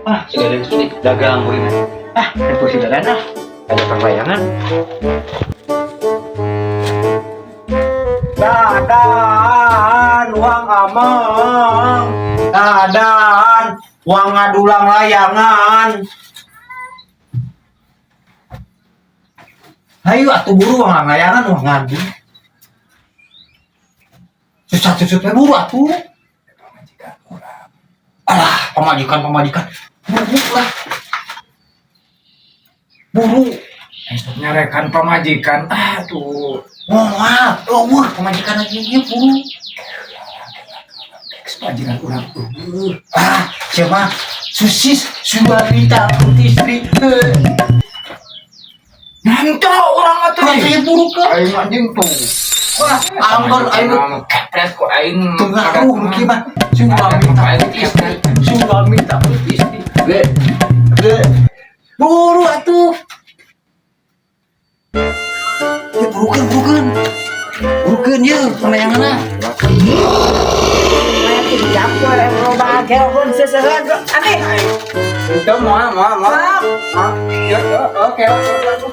Ah, si Dadan sudah dagang kuring. Ah, tempo si Dadan ah. Ada kang layangan. Dadan uang amang. Dadan uang ngadulang layangan. Ayo atuh buru uang layangan uang ngadu. Susah susah teh buru atuh. Alah, pamajikan pamajikan. Buru lah. Buru. Esok nyarekan pamajikan. Aduh. Wah, eueuh pamajikan lagi ieu buru. Pamajikan urang eueuh. Ah, siapa? Susis suami takut istri. Nanto urang atuh. Kau buru ke? Aing anjing tuh. Wah, anggur aing kepres ku aing. Tengaruh nu kieu mah. Suami takut istri, suami takut istri. Ge. Ge. Buru atuh. Ya burukeun, burukeun. Burukeun ye panayanganna. Itu moal moal moal. Ya, oke oke.